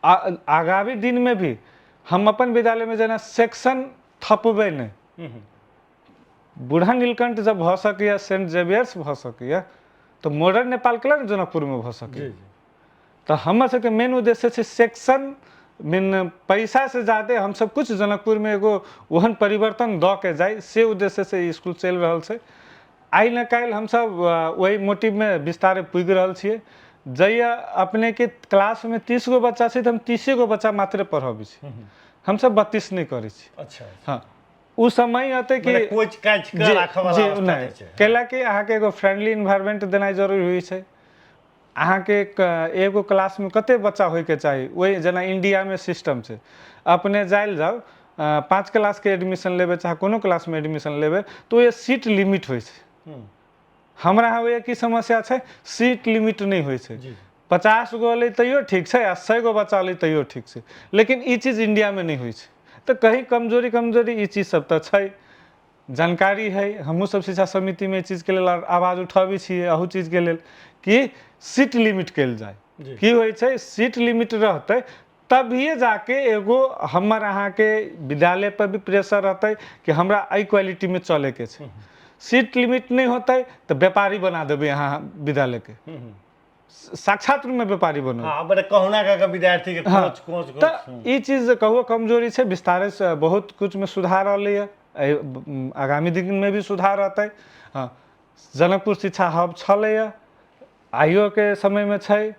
आगामी दिनमे भी हम अपन विद्यालयमे जेना सेक्शन थपबै नहि। बूढ़ा नीलकंठ जब भऽ सकैए, सेंट जेवियर्स भऽ सकैए, तऽ मॉडर्न नेपाल केला ने जनकपुरमे भऽ सकैए? तऽ हमर सबके मेन उद्देश्य छै सेक्शन मेन पैसासँ ज्यादे हमसब किछु जनकपुरमे एगो ओहन परिवर्तन दऽ के जाइ, से उद्देश्यसँ ई इसकुल चलि रहल छै। आइ ने काल्हि हमसब ओहि मोटिवमे विस्तारे पुगि रहल छियै। जहिया अपनेके क्लासमे 30 गो बच्चा छै, तऽ हम 30 गो बच्चा मात्रे पढ़बै छी, हमसब 32 नहि करै छी। हँ, ओ समय अतै कि मने कोच काचि कऽ राखऽ वाला अवस्था नहि नहि छै। कैला कि अहाँके एगो फ्रेंडली इन्वायरमेंट देनाइ जरूरी होइ छै। अहाँके एगो क्लासमे कते बच्चा होइके चाही, ओहि जेना इंडियामे सिस्टम छै। अपने जाइल जाउ, 5 क्लासके एडमिशन लेबै चाहे कोनो क्लासमे एडमिशन लेबै, तऽ ओहि सीट लिमिट होइ छै। हमरा यहाँ ओहि की समस्या छै, सीट लिमिट नहि होइ छै। 50 गो अलै तैयो ठीक छै आ 100 गो बच्चा अलै तैयो ठीक छै, लेकिन ई चीज इंडियामे नहि होइ छै। तऽ कहीं कमजोरी कमजोरी ई चीज सब तऽ छै। जानकारी है, हमहूँ सब शिक्षा समितिमे एहि चीजके लेल आवाज उठाबै छियै, अहू चीजके लेल कि सीट लिमिट कयल जाय। की होइ छै, सीट लिमिट रहतै तभिए जाके एगो हमर अहाँके विद्यालय पर भी प्रेशर रहतै कि हमरा एहि क्वालिटीमे चलैके छै। सीट लिमिट नहि होतै तऽ व्यापारी बना देबै अहाँ विद्यालयके, साक्षात रूपमे व्यापारी बनू। हँ, बड़े कहुना कऽ के विद्यार्थी के कोच कोच कोच। तऽ ई चीज कहुओ कमजोरी छै। विस्तारे से बहुत कुछमे सुधार अलैए, एहि आगामी दिनमे भी सुधार रहतै। हँ, जनकपुर शिक्षा हब छलैए, आइयोके समयमे छै।